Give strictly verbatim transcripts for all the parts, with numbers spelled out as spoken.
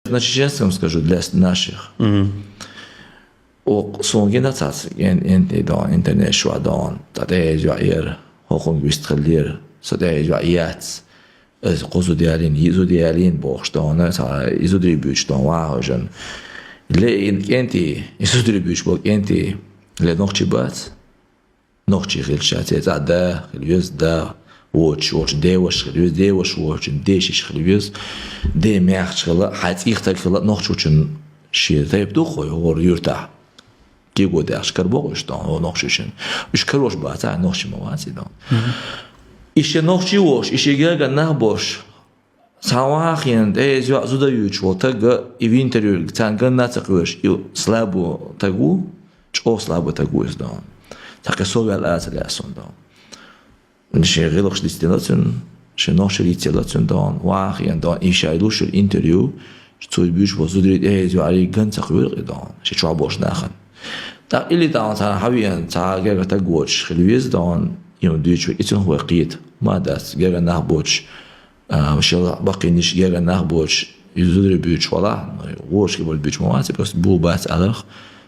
Значит, честно вам скажу, для с- наших. Мгм. О, сон гина цац, эн, эн, эн, дон, интернет шуа, дон. Та дэ, зю, эр, хохун гвист хиллир, со дэ, зю, яц. Из козу диалин, изу диалин, бохш, дон, ца, изу дрибюч, дон, ва, хожан. Ле ин кенти, изу дрибюч, бо кенти. Ле нохчи бац. Нохчи хилча, цецӀа да, хилвез да, воч, воч, деваш хилвез, деваш воч, дешиш хилвез, де мягч хила, хацих так хила, нохчучин ши тайп духой, гор юрта. Киго дяхш карбо гуштон, о нохчучин. Уж карош баца, нохчи ма ваци дон. Ише нохчи вош, ише гага нах бош. Савахин, э, зю, зуда юч, вот так, и в интервью, цан ган нацак веш, и слабо тагу, чо слабо тагу из дон. Так и совял ацалясон дон. Ши гилх шдистелацин, ши нохши лицелацин дон, вахин дон, и шай лушил интервью, цуй бюч, вот зудрит, э, зю, ари ган цак вер и дон. Ши чуа бош нахан. Так или дон, ца хавиен, ца гага тагоч, хилвез дон, им дючу, и цун хуакит, ма дас, гага нах боч. А, шел бакиниш гера нах боч, изудри бюч вала, ну, вош ки бол бюч мамаси, просто бу бац алах.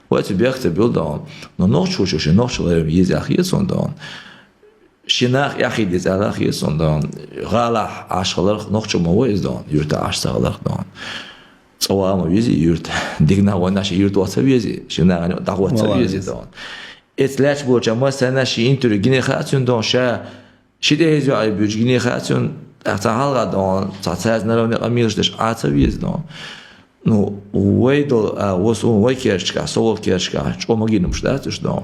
Вати бяхта бил дон. Но нохчу чу, ши нохчу ларем ез ах ез он дон. Ши нах яхи дез алах ез он дон. Гала ашхалар нохчу ма вез дон. Юрта аш сагалар дон. Цава ма вези юрт. Дигна вана ши юрт ваца вези. Ши нах да ваца Молодец. Вези дон. Эц ляч болча ма сана ши интервью гине хацун дон ша. Ши дезю ай бюч гине хацун, а ца халга дон, ца цаз наравне амилш деш аца вез дон. Ну, вай дол, а, вос ун вай керчка, совол керчка, чо магинум шда цуш дон.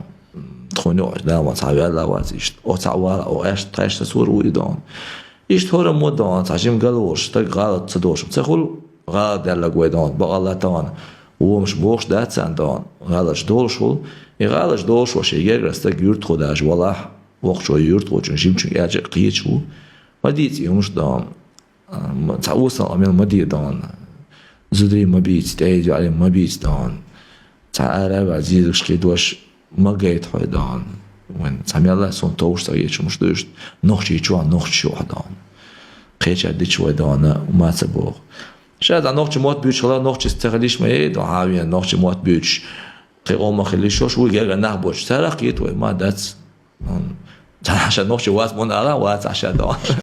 Тхонё, да, ма ца вяла вацишт. О ца вала, о эш, тайш та сур уй дон. Ишт хора мо дон, ца жим галош, та гала ца дош. Ца хул, гала дяла гой дон, ба гала тон. Вомш бохш да цан дон, галаш долш хул. И галаш долш вош, егер раста гюрт ходаш валах. Вокчо юрт, вокчо жимчу яжа кийчу. Мадиц юмш дон. Ца усал амел мади дон. Зудри мабиц, тейзю али мабиц дон. Ца арава зизуш ки дош магайт хой дон. Вен ца мела сон тоуш ца ечу муш душ. Нохчи чуа, нохчи чуа дон. Кеча дичуа дон, маца бох. Ша за нохчи мот бюч хала, нохчи цехалиш ма ей дон, хавиен нохчи мот бюч. Кы ома хили шош, уй герга нах боч. Сарах кит вай, ма дац. М, ца аша нохчи вац мон ала, вац аша дон.